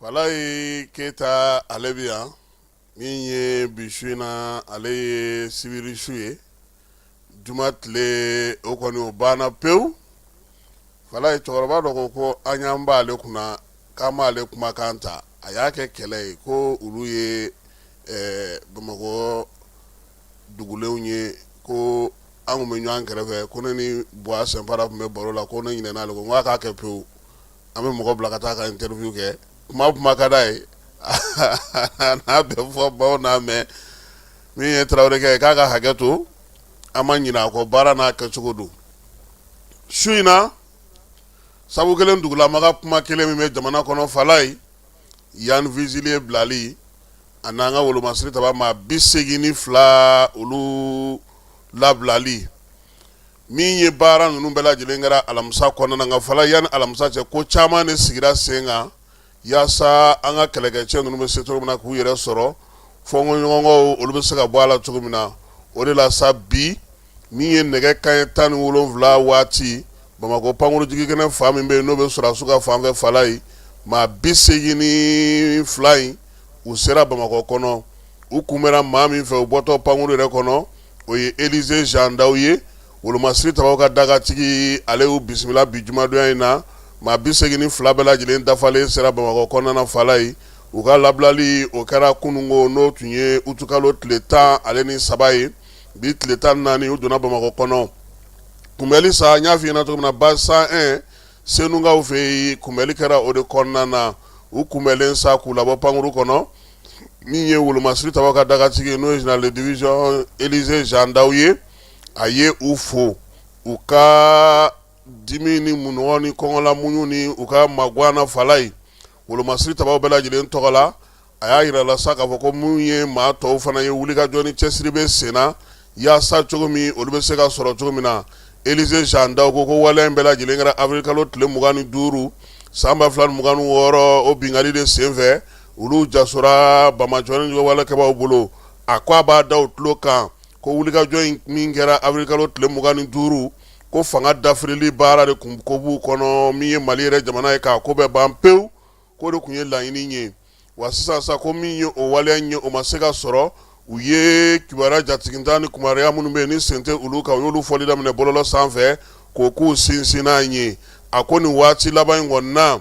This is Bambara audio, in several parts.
Falaye Keyita, ale bɛ yan. Min ye bi su in na, ale ye sibiri su ye, juma tile o kɔni o banna pewu. Falaye, cɛkɔrɔba dɔ ko ko an y'an b'ale kunna k'an b'ale kumakan ta, a y'a kɛ kɛlɛ ye ko olu ye Bamakɔ dugulenw ye, ko an tun bɛ ɲɔgɔn kɛrɛfɛ, ko ne ni Buwa Sɛnpara tun bɛ baro la, ko ne ɲinɛna ale kɔ. N ko a k'a kɛ pewu, an bɛ mɔgɔ bila ka taa ka interview kɛ. Kuma kuma ka d'a ye, n'a bɛ fɔ baw n'a mɛn. Min ye Tarawelekɛ ye, k'a ka hakɛ to, an ma ɲinɛ a kɔ, baara n'a kɛcogo don. Su in na, sabu kelen dugulama kuma kelen min bɛ jamana kɔnɔ, Falaye, Yann Vezilier bilali a n'an ka wolomasiri taba maa 82 olu labilali. Min ye baara ninnu bɛɛ lajɛlen kɛra alamisa kɔnɔna na, nka Falaye, yanni alamisa cɛ, ko caman de sigira sen kan yaasa an ka kɛlɛkɛcɛ ninnu bɛ se cogo min na k'u yɛrɛ sɔrɔ, fɔnkɔɲɔgɔnkɔw olu bɛ se ka bɔ a la cogo min na. O de la sa, bi min ye nɛgɛ kanɲɛ 17 waati, Bamakɔ pankurujigikɛnɛ fan min bɛ yen n'o bɛ sɔrɔdasiw ka fan fɛ, Falaye, maa 82 in u sera Bamakɔ kɔnɔ. U kunbɛnna maa min fɛ u bɔtɔ pankuru yɛrɛ kɔnɔ, o ye Élisée Jean Daw ye, wolomasiri tabaw ka dagatigi. Ale y'u bisimila bi jumadonya in na. Maa 82 bɛɛ lajɛlen dafalen sera Bamakɔ kɔnɔna na. Falaye, u ka labilali o kɛra kununko, n'o tun ye utukalo tile 13 ye. Bi tile 14, u donna Bamakɔ kɔnɔ. Kunbɛli sa, n y'a f'i ɲɛna cogo min na, base 101 Senukaw fɛ yen, kunbɛli kɛra o de kɔnɔna na. U kunbɛlen sa k'u labɔ pankuru kɔnɔ, min ye wolomasiri tabaw ka dagatigi, n'o ye général de division Élisée Jean Daw ye, a ye u fo u ka dimi ni munɔgɔ ni kɔngɔla muɲu ni u ka magwan na. Falaye, wolomasiri tabaw bɛɛ lajɛlen tɔgɔ la, a y'a yira la sa k'a fɔ ko mun ye maa tɔw fana ye, wulikajɔ ni cɛsiri bɛ sen na yaasa cogo min olu bɛ se ka sɔrɔ cogo min na. Élisée Jean Daw ko ko waleya in bɛɛ lajɛlen kɛra avril kalo tile 25 san 2026, o binkanni de senfɛ olu jasora banbaanci walekɛbaaw bolo. A ko a b'a da u tulo kan ko wulikajɔ in min kɛra avril kalo tile 25, ko fanga dafirili baara de kun ko b'u kɔnɔ, min ye Mali yɛrɛ jamana ye k'a ko bɛɛ ban pewu, k'o de tun ye laɲini ye. Wa sisan sa, ko min ye o waleya in ye, o ma se ka sɔrɔ. U ye kibaruya jatiginta ni kibaruya minnu bɛ yen ni sen tɛ olu kan, u y'olu fɔli daminɛ bɔlɔlɔ sanfɛ k'o k'u sinsinnan ye. A ko nin waati laban in kɔni na,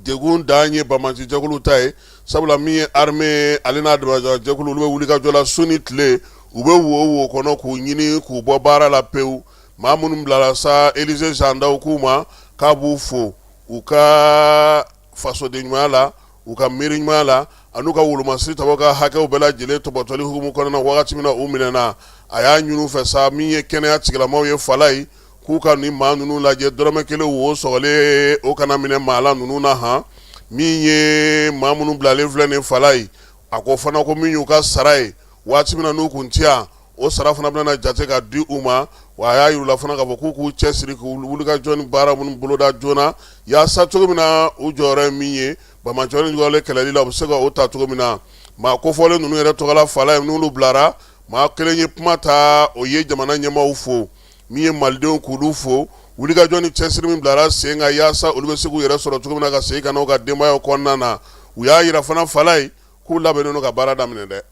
degun dan ye banbaanci jɛkulu ta ye, sabula min ye armée ale n'a dɛmɛjɛkulu, olu bɛ wulikajɔ la su ni tile, u bɛ wo wo kɔnɔ k'u ɲini k'u bɔ baara la pewu. Maa minnu bilala sa, Élisée Jean Daw k'u ma k'a b'u fo u ka fasoden ɲumanya la, u ka miiri ɲumanya la, an'u ka wolomasiri tabaw ka hakɛw bɛɛ lajɛlen tɔpɔtɔli hukumu kɔnɔna na. Wagati min na u minɛna, a y'a ɲini u fɛ sa, min ye kɛnɛya tigilamaaw ye, Falaye, k'u ka nin maa ninnu lajɛ, dɔrɔmɛ kelen wo sɔgɔlen o kana minɛ maa la ninnu na han. Min ye maa minnu bilalen filɛ nin Falaye, a ko fana ko min y'u ka sara ye, waati min na n'u kun tɛ yan, o sara fana bɛna jate ka di u ma. Wa a y'a yir'u la fana k'a fɔ k'u k'u cɛsiri k'u wulikajɔ ni baara minnu boloda joona, yaasa cogo min na u jɔyɔrɔ ye min ye banbaanci wale kɛlɛli la, u bɛ se ka o ta cogo min na. Maa kofɔlen ninnu yɛrɛ tɔgɔla, Falaye, n'olu bilara, maa kelen ye kuma ta, o ye jamana ɲɛmaaw fo, min ye malidenw k'olu fo wulikajɔ ni cɛsiri min bilara sen kan yaasa olu bɛ se k'u yɛrɛ sɔrɔ cogo min na ka segin ka na u ka denbayaw kɔnɔna na. U y'a yira fana, Falaye, k'u labɛnnen don ka baara daminɛ dɛ.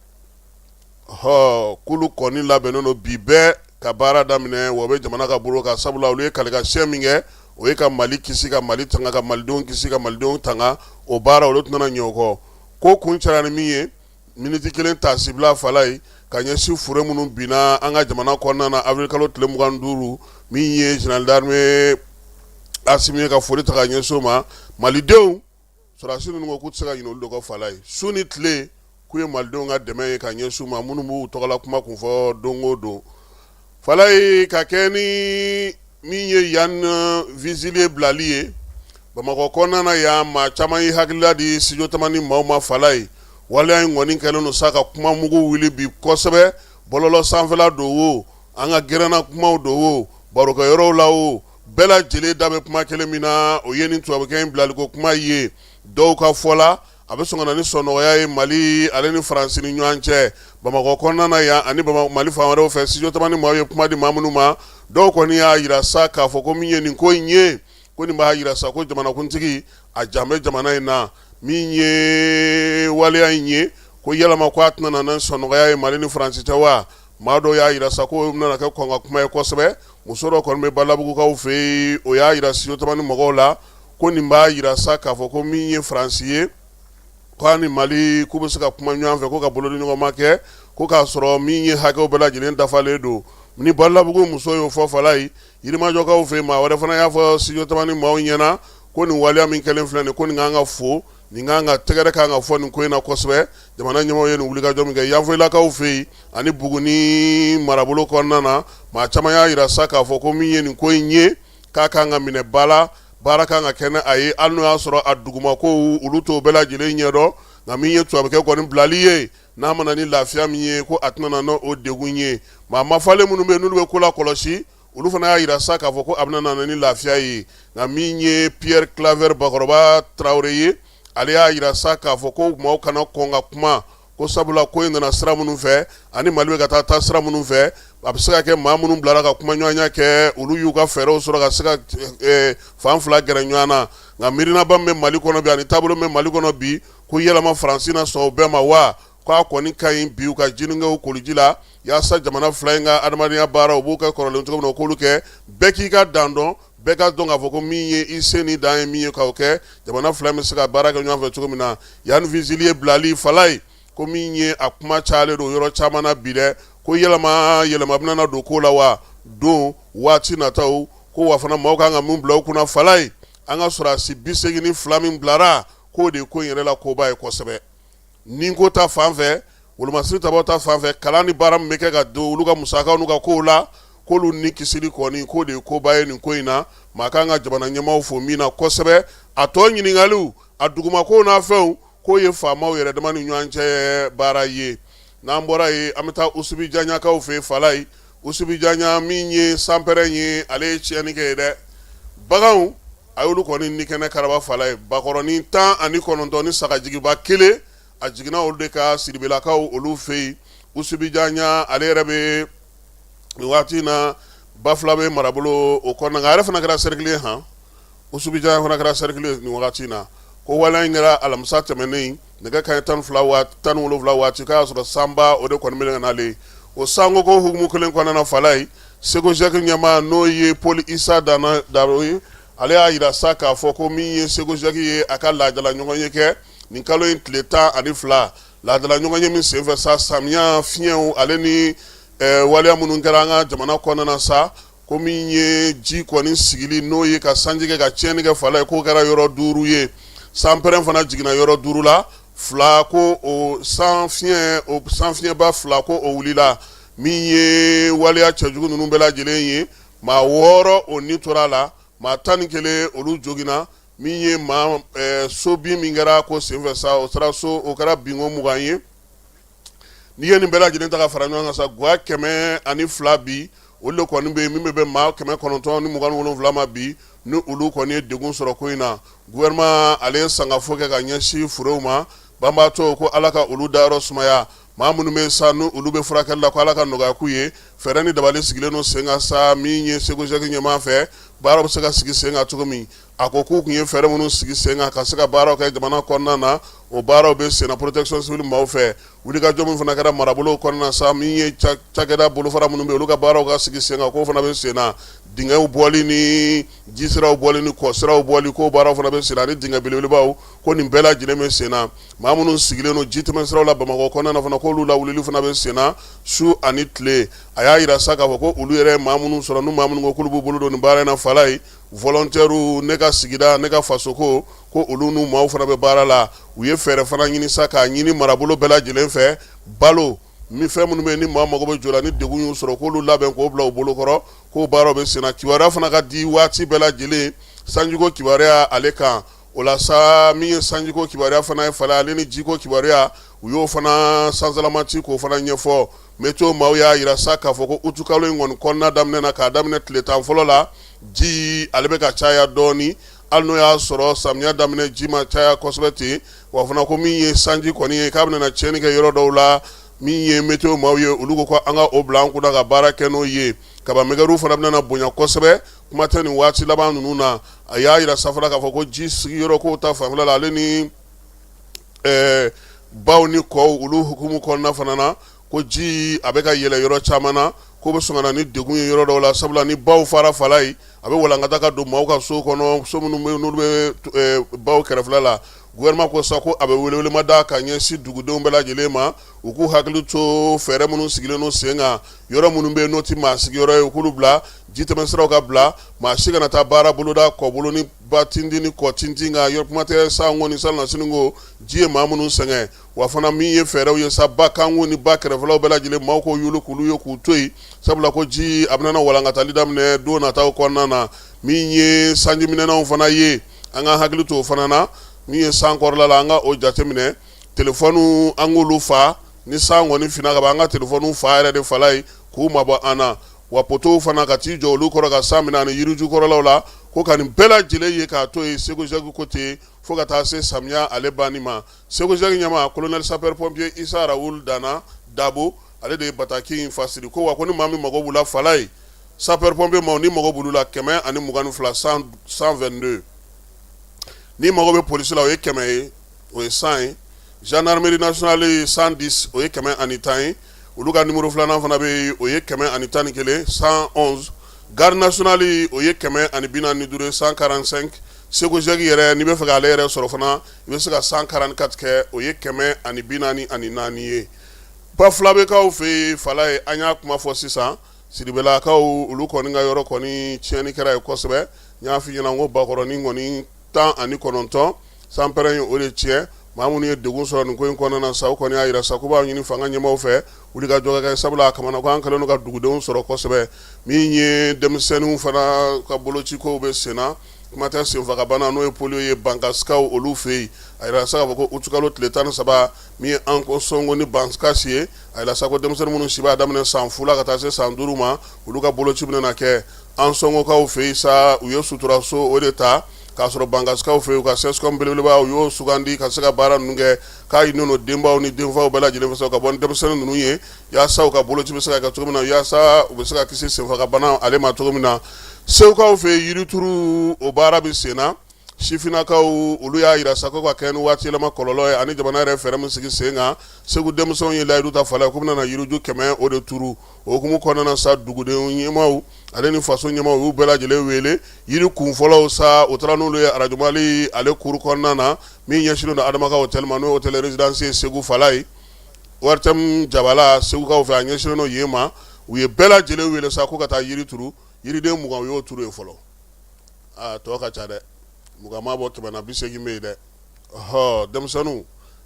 Ɔ k'olu kɔni labɛnnen don bi bɛɛ ka baara daminɛ, wa bɛ jamana ka bolo kan, sabula olu ye kalikan min kɛ, o ye ka Mali kisi, ka Mali tanga, ka malidenw kisi, ka malidenw tanga. O baara, olu tɛna ɲɛ o kɔ. Ko kuncɛra ni min ye, miniti kelen taasibila, Falaye, ka ɲɛsin fure minnu binna an ka jamana kɔnɔna na avril kalo tile 25, min ye général d'armée Asimi ye, ka foli ta ka ɲɛsin o ma. Malidenw, sɔrɔdasi ninnu ko k'u tɛ se ka ɲinɛ olu de kɔ, Falaye, su ni tile k'u ye malidenw ka dɛmɛ ye ka ɲɛsin u ma, minnu b'u tɔgɔla kuma kun fɔ don o don. Falaye, ka kɛ ni min ye Yann Vezilier bilali ye Bamakɔ kɔnɔna na yan, maa caman ye hakilila di studio Tamani maaw ma. Falaye, waleya in kɔni kɛlen don sa ka kuma mugu wuli bi kosɛbɛ, bɔlɔlɔ sanfɛla don o, an ka gɛrɛnna kumaw don o, barokɛyɔrɔw la o, bɛɛ lajɛlen da bɛ kuma kelen min na, o ye nin tubabukɛ in bilaliko kuma ye. Dɔw ka fɔ la, a bɛ sɔn ka na ni sɔnɔgɔya ye Mali ale ni Faransi ni ɲɔgɔn cɛ Bamakɔ kɔnɔna na yan ani Mali fan wɛrɛw fɛ. Studio Tamani maaw ye kuma di maa minnu ma, dɔw kɔni y'a yira sa k'a fɔ ko min ye nin ko in ye, ko nin b'a yira sa ko jamanakuntigi a jan bɛ jamana in na. Min ye waleya in ye, ko yalama ko a tɛna na ni sɔnɔgɔya ye Mali ni Faransi cɛ wa? Maa dɔw y'a jira sa ko bɛna kɛ kɔn ka kuma ye kosɛbɛ. Muso dɔ kɔni bɛ Balabugukaw fɛ yen, o y'a jira Studio Tamani mɔgɔw la ko nin b'a jira sa k'a fɔ ko min ye Faransi ye, k'a ni Mali k'u bɛ se ka kuma ɲɔgɔn fɛ, ko ka bolodiɲɔgɔnma kɛ, ko k'a sɔrɔ min ye hakɛw bɛɛ lajɛlen dafalen don. Ni Balabugu muso y'o fɔ Falayi, Yirimajɔkaw fɛ, maa wɛrɛ fana y'a fɔ Studio Tamani maaw ɲɛna ko nin waleya min kɛlen filɛ nin, ko nin kan ka fo, nin kan ka tɛgɛrɛ kan ka fɔ nin ko in na kosɛbɛ. Jamana ɲɛmɔgɔw ye nin wulikajɔ min kɛ Yanfolilakaw fɛ yen ani Buguni marabolo kɔnɔna na, maa caman y'a jira sa k'a fɔ ko min ye nin ko in ye, k'a kan ka minɛ ba la, baara kan ka kɛ n'a ye, hali n'o y'a sɔrɔ a dugumakow olu t'o bɛɛ lajɛlen ɲɛdɔn. Nka min ye tubabukɛ kɔni bilali ye, n'a ma na ni lafiya min ye, ko a tɛna na n'o degun ye. Maa mafalen minnu bɛ yen n'olu bɛ ko lakɔlɔsi, olu fana y'a jira sa k'a fɔ ko a bɛna na ni lafiya ye. Nka min ye Pierre Claver Bakɔrɔba Tarawele ye, ale y'a jira sa k'a fɔ ko maaw kana kɔn ka kuma, ko sabula ko in nana sira minnu fɛ ani Mali bɛ ka taa taa sira minnu fɛ, a bɛ se ka kɛ maa minnu bilara ka kumaɲɔgɔnya kɛ, olu y'u ka fɛɛrɛw sɔrɔ ka se ka fan fila gɛrɛ ɲɔgɔn na. Nka miirinaba min bɛ Mali kɔnɔ bi ani taabolo min bɛ Mali kɔnɔ bi, ko yalama Faransi na sɔn o bɛɛ ma wa? K'a kɔni ka ɲi bi u ka jinikɛw koliji la, yaasa jamana fila in ka adamadenya baara u b'u kɛ kɔrɔlen cogo min na, u k'olu kɛ. Bɛɛ k'i ka dan dɔn, bɛɛ ka dɔn k'a fɔ ko min ye i se ni dan ye min ye, k'o kɛ, jamana fila bɛ se ka baara kɛ ɲɔgɔn fɛ cogo min na. Yann Vezilier bilali Falayi, ko min ye a kuma cayalen don yɔrɔ caman na bi dɛ, ko yɛlɛma yɛlɛma bɛna na don ko la wa don waati nataw ko wa fana maaw kan ka min bila u kunna Falayi, an ka sɔrɔdasi 82 min bilara, k'o de ko in yɛrɛ la koba ye kosɛbɛ. Ni ko ta fan fɛ, wolomasiri tabaw ta fan fɛ, kalan ni baara min bɛ kɛ ka don olu ka musakaw n'u ka kow la, k'olu ni kisili kɔni, k'o de ye koba ye nin ko in na. Maa kan ka jamana ɲɛmaaw fo min na kosɛbɛ. A tɔ ɲininkaliw, a dugumakow n'a fɛnw, k'o ye faamaw yɛrɛ dama ni ɲɔgɔn cɛ baara ye. N'an bɔra yen, an bɛ taa Usubijanyakaw fɛ Falayi. Usubijanya, min ye sanpɛrɛn ye, ale ye tiɲɛni kɛ ye dɛ. Baganw a y'olu kɔni ni kɛnɛ karaba Falayi. Bakɔrɔnin 19 ni sagajigiba kelen, a jiginna olu de ka Siribelakaw olu fɛ yen. Usubijanya, ale yɛrɛ bɛ nin waati in na Bafulabe marabolo o kɔnɔna, nka a yɛrɛ fana kɛra cercle ye han. Usubijanya fana kɛra cercle nin wagati in na. Ko waleya in kɛra alamisa tɛmɛnen nɛgɛ kanɲɛ 12 waati, 17 waati, k'a y'a sɔrɔ sanba o de kɔni bɛ ka nalen. O sanko ko hukumu kelen kɔnɔna na Falayi, SEGOJEC ɲɛmaa, n'o ye Paul Isa Dana Daro ye, ale y'a jira sa k'a fɔ ko min ye SEGOJEC ye, a ka laadala ɲɔgɔnye kɛ nin kalo in tile 12. Laadala ɲɔgɔnye min senfɛ sa, samiya fiɲɛw ale ni waleya minnu kɛra an ka jamana kɔnɔna na sa, ko min ye ji kɔni sigili, n'o ye ka sanji kɛ ka tiɲɛni kɛ Falayi, k'o kɛra yɔrɔ duuru ye. Sanpɛrɛn fana jiginna yɔrɔ duuru la, fila ko o san fiɲɛ, o sanfiɲɛba fila ko o wulila. Min ye waleya cɛjugu ninnu bɛɛ lajɛlen ye, maa wɔɔrɔ o ni tora a la, maa 11 olu joginna. Min ye maa so bin min kɛra ko senfɛ sa, o sera so, o kɛra binko 20 ye. N'i ye nin bɛɛ lajɛlen ta ka fara ɲɔgɔn kan sa, gwa 102 bi, olu de kɔni bɛ yen, min bɛ bɛn maa 927 ma bi, ni olu kɔni ye degun sɔrɔ ko in na. Gouvernement ale ye sangafo kɛ ka ɲɛsin furew ma banbaatɔ, ko Ala ka olu dayɔrɔ sumaya. Maa minnu bɛ sa, ni olu bɛ furakɛli la, ko Ala ka nɔgɔya k'u ye. Fɛɛrɛ ni dabali sigilen don sen kan sa, min ye SEGOJEC ɲɛmaa fɛ, baara bɛ se ka sigi sen kan cogo min. A ko k'u tun ye fɛɛrɛ minnu sigi sen kan ka se ka baaraw kɛ jamana kɔnɔna na, o baaraw bɛ senna protection civile maaw fɛ. Wulikajɔ min fana kɛra marabolow kɔnɔna sa, min ye cakɛda bolofara minnu bɛ, olu ka baaraw ka sigi sen kan, k'o fana bɛ sen na. Dingɛw bɔli ni jisiraw bɔli ni kɔsiraw bɔli, k'o baaraw fana bɛ sen na, ani dingɛ belebelebaw, ko nin bɛɛ lajɛlen bɛ sen na. Maa minnu sigilen don ji tɛmɛsiraw la Bamakɔ kɔnɔna na fana, k'olu lawulili fana bɛ sen na su ani tile. A y'a jira sa k'a fɔ ko olu yɛrɛ maa minnu sɔrɔ, n'u maa minnu ko k'olu b'u bolo don nin baara in na Falayi, volontaires, ne ka sigida ne ka fasoko, ko olu n'u maaw fana bɛ baara la. U ye fɛɛrɛ fana ɲini sa k'a ɲini marabolo bɛɛ lajɛlen fɛ, balo ni fɛn minnu bɛ ni maa mago bɛ jɔ la, ni degun y'u sɔrɔ, k'olu labɛn k'o bila u bolo kɔrɔ, k'o baaraw bɛ senna. Kibaruya fana ka di waati bɛɛ lajɛlen sanjiko kibaruya ale kan. O la sa, min ye sanjiko kibaruya fana ye Falayi, ale ni jiko kibaruya, u y'o fana sansalama ci k'o fana ɲɛfɔ. Météo maaw y'a jira sa k'a fɔ ko utukalo in kɔni kɔnɔna daminɛ na, k'a daminɛ tile 10 fɔlɔ la, ji ale bɛ ka caya dɔɔnin, hali n'o y'a sɔrɔ samiya daminɛ ji ma caya kosɛbɛ ten. Wa fana ko min ye sanji kɔni ye, k'a bɛna tiɲɛni kɛ yɔrɔ dɔw la. Min ye météo maaw ye, olu ko ko an ka o bila an kunna ka baara kɛ n'o ye. Kabamɛgɛriw fana bɛna bonya kosɛbɛ, kuma tɛ nin waati laban ninnu na. A y'a jira sa fana k'a fɔ ko ji sigiyɔrɔ kow ta fanfɛla la, ale ni Baw ni kɔw olu hukumu kɔnɔna fana na, ko ji a bɛ ka yɛlɛ yɔrɔ caman na, k'o bɛ sɔn ka na ni degun ye yɔrɔ dɔw la, sabula ni baw fara Falayi, a bɛ walankata ka don maaw ka so kɔnɔ, so minnu bɛ n'olu bɛ baw kɛrɛfɛla la. Gouvernement ko sa ko a bɛ welewelema da ka ɲɛsin dugudenw bɛɛ lajɛlen ma, u k'u hakili to fɛɛrɛ minnu sigilen don sen kan, yɔrɔ minnu bɛ yen n'o tɛ maa sigiyɔrɔ ye, u k'olu bila, jitɛmɛsiraw ka bila, maa si kana taa baara boloda kɔbolo ni ba tintin ni kɔ tintin kan yɔrɔ, kuma tɛ sanko ni salonnasini ko ji ye maa minnu sɛgɛn. Wa fana min ye fɛɛrɛw ye sa, ba kanko ni ba kɛrɛfɛlaw bɛɛ lajɛlen, maaw k'o yulu k'olu ye k'u to yen, sabula ko ji a bɛna walankatali daminɛ don nataw kɔnɔna na. Min ye sanjiminɛnanw fana ye, an ka hakili to o fana na. Min ye san kɔrɔla la, an ka o jateminɛ, telefɔniw an k'olu fa. Ni san kɔni finna ka ban, an ka telefɔniw fa yɛrɛ de Falayi, k'u mabɔ an na. Wa potow fana ka t'i jɔ olu kɔrɔ ka san minɛ, ani yiriju kɔrɔlaw la, ko ka nin bɛɛ lajɛlen ye k'a to yen SEGOGIEC ko ten, fo ka taa se samiya ale banni ma. SEGOGIEC ɲɛmaa, colonel sapeur pompier Isa Rawul Dana Dabo, ale de ye bataki in fasiri. Ko wa ko ni maa min mago b'u la Falayi, sapeur pompier maaw, ni mago b'olu la, 122, 122. Ni mago bɛ polisi la, o ye 100 ye, o ye 100 ye. Gendarmerie nationale ye 110, o ye 110 ye. Olu ka numéro filanan fana bɛ yen, o ye 111, 111. Garde nationale, o ye 145 ye, 145. SEGOGIEC yɛrɛ, n'i bɛ fɛ k'ale yɛrɛ sɔrɔ fana, i bɛ se ka 144 kɛ, o ye 144 ye. Bafulabekaw fɛ yen Falaye, an y'a kuma fɔ sisan, Siribelakaw olu kɔni ka yɔrɔ kɔni tiɲɛni kɛra yen kosɛbɛ. N y'a f'i ɲɛna ko bakɔrɔnin kɔni 19 sanpɛrɛn ye o de tiɲɛ. Maa minnu ye degun sɔrɔ nin ko in kɔnɔna na sa, u kɔni y'a jira sa k'u b'a ɲini fanga ɲɛmaaw fɛ, wulikajɔ ka kɛ, sabula a kamanagan kɛlen don ka dugudenw sɔrɔ kosɛbɛ. Min ye denmisɛnninw fana ka bolocikow bɛ senna, kuma tɛ senfagabana n'o ye polio ye Bankasikaw olu fɛ yen. A yira sa k'a fɔ ko utikalo tile 13, min ye Ansongo ni Bankasi ye, a yira sa ko denmisɛnnin minnu si b'a daminɛ san 0 la ka taa se san 5 ma, olu ka boloci bɛna kɛ Ansongokaw fɛ yen sa. U ye suturaso o de ta k'a sɔrɔ Bankasikaw fɛ yen, u ka CSCOM belebeleba, u y'o sugandi ka se ka baara ninnu kɛ. K'a ɲininen don denbaw ni denfaw bɛɛ lajɛlen fɛ ka bɔ ni denmisɛnnin ninnu ye, yaasa u ka boloci bɛ se ka kɛ cogo min na, yaasa u bɛ se ka kisi senfagabana ale ma cogo min na. Segukaw fɛ yen, yirituru o baara bɛ sen na. Sifinnakaw olu y'a jira sa ko ka kɛ ni waati yɛlɛma kɔlɔlɔ ye ani jamana yɛrɛ fɛɛrɛ min sigi sen kan, Segu denmisɛnw ye layidu ta Falaye k'u bɛna na yiriju 100 o de turu. O hukumu kɔnɔna na sa, duguden ɲɛmaaw ale ni faso ɲɛmaaw y'u bɛɛ lajɛlen wele. Yiri kun fɔlɔw sa, u taara n'olu ye Arajo Mali ale kuru kɔnɔna na, min ɲɛsinnen don Adama ka hôtel ma, n'o ye hôtel résidence ye Segu Falaye, ORTM jabala Segukaw fɛ, a ɲɛsinnen don yen ma. U ye bɛɛ lajɛlen wele sa ko ka taa yiri turu. Yiriden 20, u y'o turu yen fɔlɔ. Aa, tɔ ka ca dɛ, 20 ma bɔ 100 na, 80 bɛ yen dɛ. Ɔhɔ, denmisɛnninw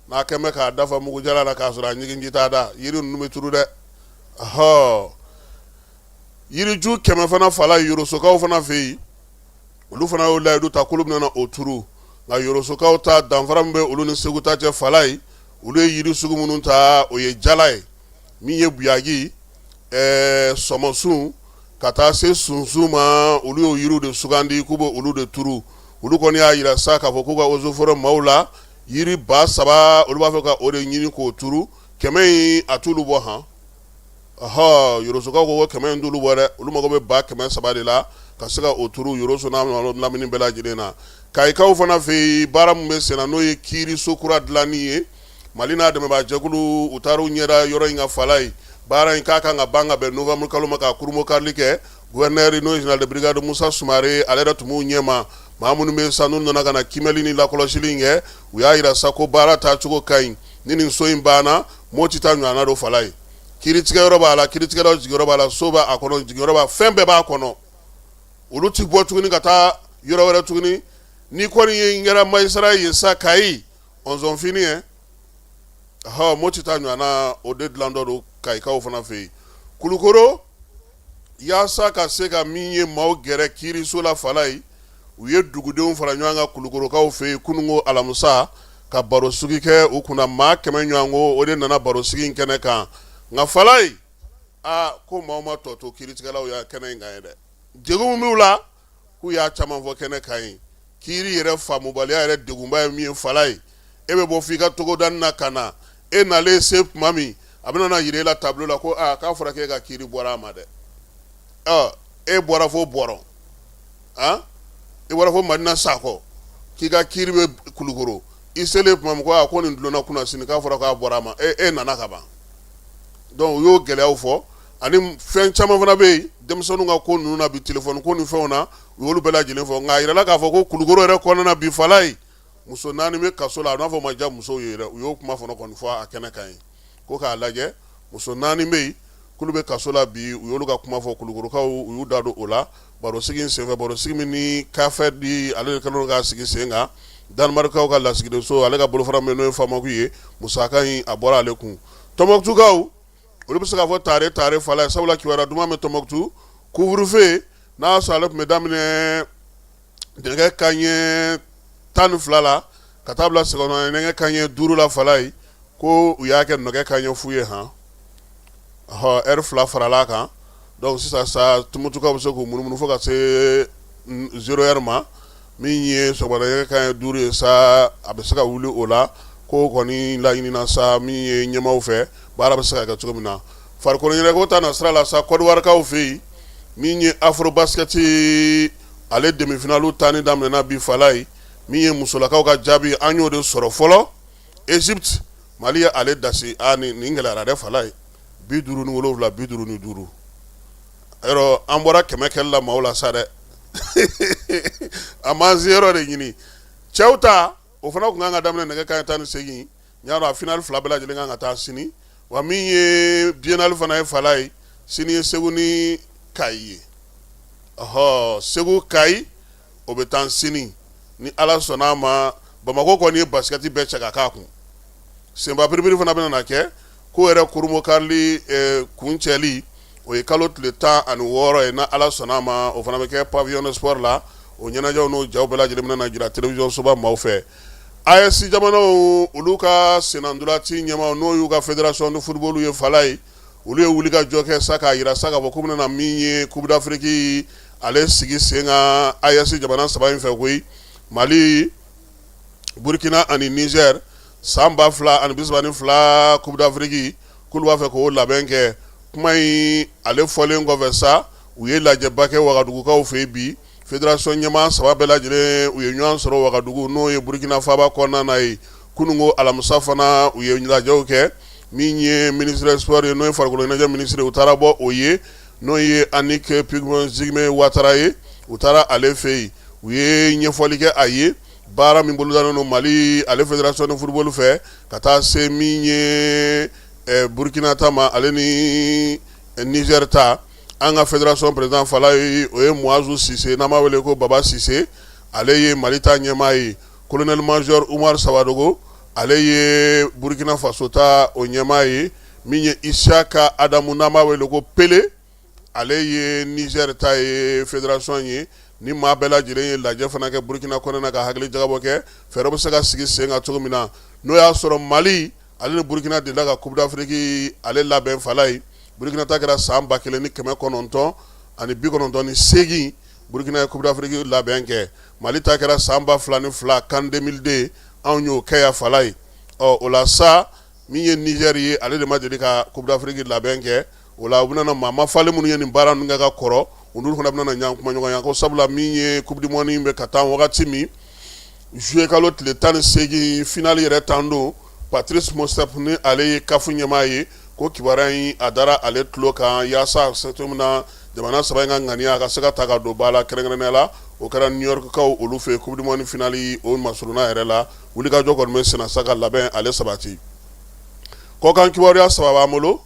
n'a kɛn bɛ k'a dafa mugujala la k'a sɔrɔ a ɲiginji t'a da, yiri ninnu bɛ turu dɛ. Ɔhɔ, yiriju 100 fana Falaye, Yorosokaw fana fɛ yen, olu fana y'o layidu ta k'olu bɛna o turu. Nka Yorosokaw ta, danfara min bɛ olu ni Segu ta cɛ Falaye, olu ye yiri sugu minnu ta, o ye jala ye, min ye buyagi, sɔmɔsun ka taa se sunsun ma. Olu y'o yiriw de sugandi k'u bɛ olu de turu. Olu kɔni y'a jira sa k'a fɔ k'u ka eaux et forêts maaw la, yiri 3000, olu b'a fɛ ka o de ɲini k'o turu. 100 in, a t'olu bɔ han. Ɔhɔ, Yorosokaw ko 100 in t'olu bɔ dɛ, olu mago bɛ 300 000 de la ka se ka o turu Yoroso n'a lamini bɛɛ lajɛlen na. Kayikaw fana fɛ yen, baara min bɛ senna, n'o ye kiiriso kura dilanni ye, Mali n'a dɛmɛbaajɛkulu, u taara u ɲɛda yɔrɔ in kan Falaye. Baara in k'a kan ka ban ka bɛn novembre kalo ma, k'a kurunbonkarili kɛ. Gouverneur, n'o ye général de brigade Musa Sumare, ale yɛrɛ tun b'u ɲɛma. Maa minnu bɛ sa, n'u nana ka na kiimɛli ni lakɔlɔsili in kɛ, u y'a jira sa ko baara taacogo ka ɲi. Ni nin so in banna, Moti ta ɲɔgɔnna don Falaye. Kiiritigɛyɔrɔ b'a la, kiiritigɛlaw jigiyɔrɔ b'a la, so b'a kɔnɔ, jigiyɔrɔ b'a, fɛn bɛɛ b'a kɔnɔ. Olu ti bɔ tuguni ka taa yɔrɔ wɛrɛ tuguni. N'i kɔni ye n kɛra magistrat ye sa Kayi, ɔnzɔnfini ye hɔ, Moti ta ɲɔgɔnna o de dilantɔ don Kayikaw fana fɛ yen. Kulukoro, yaasa ka se ka min ye maaw gɛrɛ kiiriso la Falaye, u ye dugudenw fara ɲɔgɔn kan Kulukorokaw fɛ yen kununko alamisa, ka barosigi kɛ u kunna. Maa 100 ɲɔgɔn o de nana barosigi in kɛnɛ kan. Nka Falaye, aa, ko maaw ma tɔ to kiiritigɛlaw ya kɛnɛ in kan ye dɛ. Degun min b'u la, k'u y'a caman fɔ kɛnɛ kan ye. Kiiri yɛrɛ faamubaliya yɛrɛ degunba ye min ye Falaye, e bɛ bɔ f'i ka togoda na ka na, e nalen se tuma min, a bɛna na yira e la tableau la ko aa, k'a fɔra k'e ka kiiri bɔra a ma dɛ. Ɔ, e bɔra fo Bɔrɔn, han, e bɔra fo Madina Sakɔ, k'i ka kiiri bɛ Kulukoro. I selen tuma min ko a ko nin dulonna kunasini, k'a fɔra k'a bɔra a ma, e nana ka ban. Donc u y'o gɛlɛyaw fɔ, ani fɛn caman fana bɛ yen denmisɛnninw ka ko ninnu na bi, telefɔni ko ni fɛnw na, u y'olu bɛɛ lajɛlen fɔ. Nka a yirala k'a fɔ ko Kulukoro yɛrɛ kɔnɔna na bi, Falaye, muso 4 bɛ kaso la. A n'a fɔ ma diya musow ye yɛrɛ, u y'o kuma fana kɔni fɔ a kɛnɛ kan ye, ko k'a lajɛ, muso 4 bɛ yen k'olu bɛ kaso la bi. U y'olu ka kuma fɔ, Kulukorokaw u y'u da don o la barosigi in senfɛ, barosigi min ni CAFED ale de kɛlen don k'a sigi sen kan, Danemarkaw ka lasigidenso, ale ka bolofara min n'o ye FAMAC ye, musaka in a bɔra ale kun. Tɔnbɔkutukaw, olu bɛ se k'a fɔ tare tare, Falaye, sabula kibaruya duman bɛ Tɔnbɔkutu. Couvre-feu n'a y'a sɔrɔ ale tun bɛ daminɛ nɛgɛ kanɲɛ 12 la ka taa bila sɔgɔma nɛgɛ kanɲɛ 5 la, Falaye, ko u y'a kɛ nɛgɛ kanɲɛ 0 ye han, ɔhɔ, heure 2 farala a kan. Donc sisan sa, Tumutukaw bɛ se k'u munumunu fo ka se 0 heure ma. Min ye sɔgɔmada nɛgɛ kanɲɛ 5 ye sa, a bɛ se ka wuli o la. Ko kɔni laɲinina sa min ye ɲɛmaaw fɛ, baara bɛ se ka kɛ cogo min na. Farikolo ɲɛnajɛko ta na sira la sa, Kɔdiwarikaw fɛ yen, min ye Afrobasket ale demi-finale tanni daminɛna bi, Falaye. Min ye musolakaw ka jaabi, an y'o de sɔrɔ fɔlɔ. Égypte, Mali ye ale dasi. A nin gɛlɛyara dɛ, Falaye, 57, 55. Yɔrɔ an bɔra 100 kɛli la maaw la sa dɛ, a m'an se yɔrɔ de ɲini. Cɛw ta, o fana tun kan ka daminɛ nɛgɛ kanɲɛ 18. N y'a dɔn a finale fila bɛɛ lajɛlen kan ka taa sini. Wa min ye biennale fana ye, Falaye, sini ye Segu ni Kayi ye. Ɔhɔ, Segu Kayi, o bɛ taa sini ni Ala sɔnna a ma. Bamakɔ kɔni ye basikɛti bɛɛ cɛ ka k'a kun. Senba piripiri fana bɛna na kɛ ko yɛrɛ kurunbonkarili kuncɛli, o ye kalo tile 16 ye, n'Ala sɔnna a ma. O fana bɛ kɛ pavillon de sport la. O ɲɛnajɛw n'o jaw bɛɛ lajɛlen bɛna na jira télévision soba maaw fɛ. AES jamanaw, olu ka sennantolaci ɲɛmaaw, n'o y'u ka fédération de football ye, Falaye, olu ye wulikajɔ kɛ sa k'a jira sa k'a fɔ k'u bɛna min ye Coupe d'Afrique ale sigi sen kan AES jamana saba in fɛ koyi, Mali, Burkina ani Niger. San 2032 Coupe d'Afrique, k'olu b'a fɛ k'o labɛn kɛ. Kuma in ale fɔlen kɔfɛ sa, u ye lajɛba kɛ Wagadugukaw fɛ bi. Fédération ɲɛmaa saba bɛɛ lajɛlen, u ye ɲɔgɔn sɔrɔ Wagadugu, n'o ye Burkina faaba kɔnɔna na ye. Kununko alamisa fana, u ye lajɛw kɛ. Min ye ministre des sports ye, n'o ye farikolo ɲɛnajɛ ministre, u taara bɔ o ye, n'o ye Annick Pignon Watara ye. U taara ale fɛ yen, u ye ɲɛfɔli kɛ a ye baara min bolodalen don Mali ale fédération de football fɛ, ka taa se min ye Burkina ta ma, ale ni Niger ta. An ka fédération président, Falaye, o ye Muazu Sise, n'an b'a wele ko Baba Sise, ale ye Mali ta ɲɛmaa ye. Colonel major Umar Sawadogo, ale ye Burkina Faso ta o ɲɛmaa ye. Min ye Isaka Adamu, n'an b'a wele ko Pele, ale ye Niger ta ye fédération ye. Ni maa bɛɛ lajɛlen ye lajɛ fana kɛ Burkina kɔnɔna na ka hakili jagabɔ kɛ, fɛɛrɛ bɛ se ka sigi sen kan cogo min na, n'o y'a sɔrɔ Mali ale ni Burkina delila ka Coupe d'Afrique ale labɛn, Falaye. Burkina ta kɛra san 1998, Burkina ye Coupe d'Afrique labɛn kɛ. Mali ta kɛra san 2002, CAN 2002, anw y'o kɛ yan, Falaye. Ɔ, o la sa, min ye Niger ye, ale de ma deli ka Coupe d'Afrique labɛn kɛ. O la, u bɛna maa mafalen minnu ye nin baara ninnu kɛ ka kɔrɔ, olu fana bɛna ɲɔgɔn kumaɲɔgɔnya ko sabula min ye Coupe du monde bɛ ka taa wagati min, juillet kalo tile 18, finale yɛrɛ tan don. Patrice Motsepe, ni ale ye CAF ɲɛmaa ye, ko kibaruya in a dara ale tulo kan, yaasa cogo min na jamana saba in ka ŋaniya a ka se ka ta ka don ba la. Kɛrɛnkɛrɛnnenya la, o kɛra New York kaw olu fɛ, Coupe du monde finale o masurunna yɛrɛ la. Wulikajɔ kɔni bɛ senna sa ka labɛn ale sabati. Kɔkan kibaruya saba b'an bolo.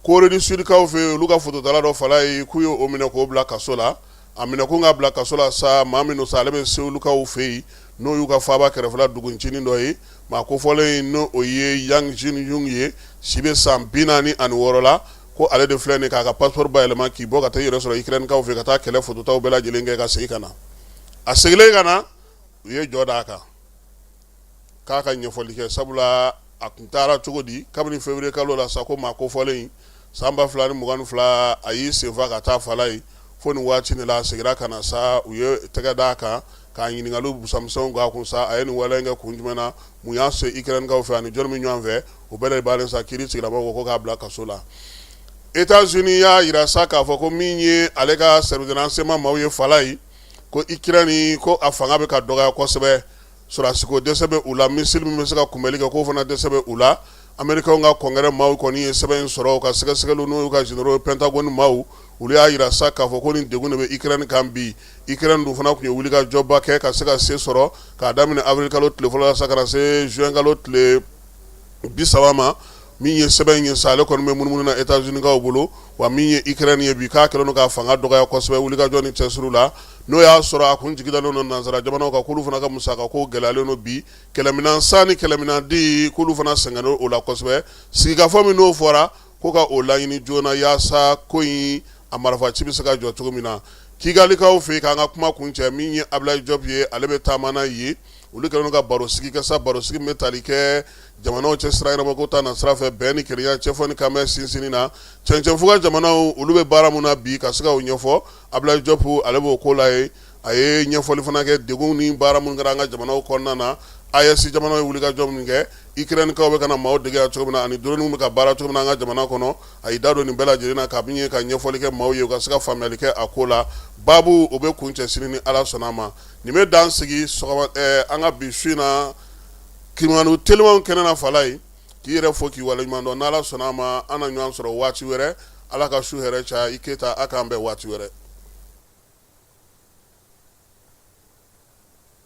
Corée du Sud kaw fɛ, olu ka fototala dɔ, Falaye, k'u ye o minɛ k'o bila kaso la. A minɛ ko k'a bila kaso la sa, maa min sa, ale bɛ Sewulukaw fɛ yen, n'o y'u ka faaba kɛrɛfɛla duguncinin dɔ ye. Maa kofɔlen in, n'o o ye Yang Jin Yung ye, si bɛ san 46 la, ko ale de filɛ nin k'a ka passeport bayɛlɛma k'i bɔ ka taa i yɛrɛ sɔrɔ Ukraine kaw fɛ, ka taa kɛlɛ fototaw bɛɛ lajɛlen kɛ ka segin ka na. A seginnen ka na, u ye jɔ d'a kan k'a ka ɲɛfɔli kɛ, sabula a tun taara cogo di kabini février kalo la sa, ko maa kofɔlen in san 2022 a y'i senfa ka taa, Falaye, fo nin waati de la a seginna ka na sa. U ye tɛgɛ d'a kan k'a ɲininkaliw busamisɛnw k'a kun sa, a ye nin wale in kɛ kun jumɛn na, mun y'a se Ukraine kaw fɛ, ani jɔnni bɛ ɲɔgɔn fɛ. O bɛɛ de bannen sa, kiiri tigilamɔgɔw ko k'a bila kaso la. États-Unis y'a jira sa k'a fɔ ko min ye ale ka service de renseignement maaw ye, Falaye, ko Ukraine, ko a fanga bɛ ka dɔgɔya kosɛbɛ. Sɔrɔdasiko dɛsɛ bɛ u la, missile min bɛ se ka kunbɛli kɛ, k'o fana dɛsɛ bɛ u la. Amerikaw ka congrès maaw kɔni ye sɛbɛn in sɔrɔ u ka sɛgɛsɛgɛliw, n'o y'u ka généraux Pentagone maaw, olu y'a jira sa k'a fɔ ko nin degun de bɛ Ukraine kan bi. Ukraine dun fana tun ye wulikajɔba kɛ ka se ka se sɔrɔ k'a daminɛ avril kalo tile fɔlɔ la sa ka na se juin kalo tile 30 ma. Min ye sɛbɛn in ye sa, ale kɔni bɛ munumunu na États-Unis kaw bolo. Wa min ye Ukraine ye bi, k'a kɛlen don k'a fanga dɔgɔya kosɛbɛ wulikajɔ ni cɛsiri la, n'o y'a sɔrɔ a kun jigi dalen don nansara jamanaw kan, k'olu fana ka musaka ko gɛlɛyalen don bi, kɛlɛminɛn san ni kɛlɛminɛn di, k'olu fana sɛgɛnnen o la kosɛbɛ. Sigikafɔ min n'o fɔra ko ka o laɲini joona yaasa ko in a marifaci bɛ se ka jɔ cogo min na Kigalikaw fɛ yen. K'an ka kuma kuncɛ, min ye Ablaye Diop ye, ale bɛ taama na yen. Olu kɛlen don ka baro sigi kɛ sa, baro sigi min bɛ tali kɛ jamanaw cɛ sira ɲɛnama ko ta na sira fɛ, bɛn ni kelenya, cɛfɔ ni kanbɛn sinsinni na. Cɛncɛnfuga jamanaw, olu bɛ baara min na bi, ka se ka o ɲɛfɔ, Ablaye Diop ale b'o ko la ye. A ye ɲɛfɔli fana kɛ degun ni baara minnu kɛra an ka jamanaw kɔnɔna na, AES jamanaw ye wulikajɔ min kɛ, Ukrainekaw bɛ ka na maaw dege yan cogo min na, ani drone bɛ ka baara cogo min na an ka jamana kɔnɔ. A y'i da don nin bɛɛ lajɛlen na ka min ye ka ɲɛfɔli kɛ maaw ye, u ka se ka faamuyali kɛ a ko la. Baabu o bɛ kuncɛ sini ni Ala sɔnna a ma. Nin bɛ dan sigi sɔgɔma an ka bi su in na kibaru telimanw kɛnɛ na. Falaye, k'i yɛrɛ fo k'i waleɲuman dɔn. N'Ala sɔnna a ma, an na ɲɔgɔn sɔrɔ waati wɛrɛ. Ala ka su hɛrɛ caya. I Keyita, a k'an bɛn waati wɛrɛ.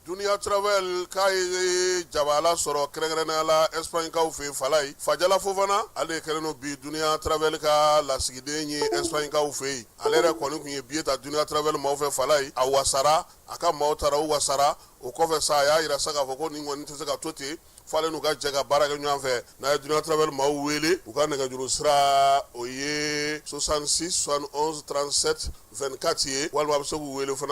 Dunia Travel k'a ye jabala sɔrɔ kɛrɛnkɛrɛnnenya la Espagne-kaw fɛ yen. Falaye Fajala Fofana, ale de kɛlen don bi Dunia Travel ka lasigiden ye Espagne-kaw fɛ yen. Ale yɛrɛ kɔni tun ye billet ta Dunia Travel maaw fɛ. Falaye, a wasara, a ka maaw taara, u wasara. O kɔfɛ sa, a y'a jira sa k'a fɔ ko nin kɔni tɛ se ka to ten, f'ale n'u ka jɛ ka baara kɛ ɲɔgɔn fɛ. N'a ye Dunia Travel maaw wele, u ka nɛgɛjuru sira o ye 66 71 37 24 ye, walima a bɛ se k'u wele fana.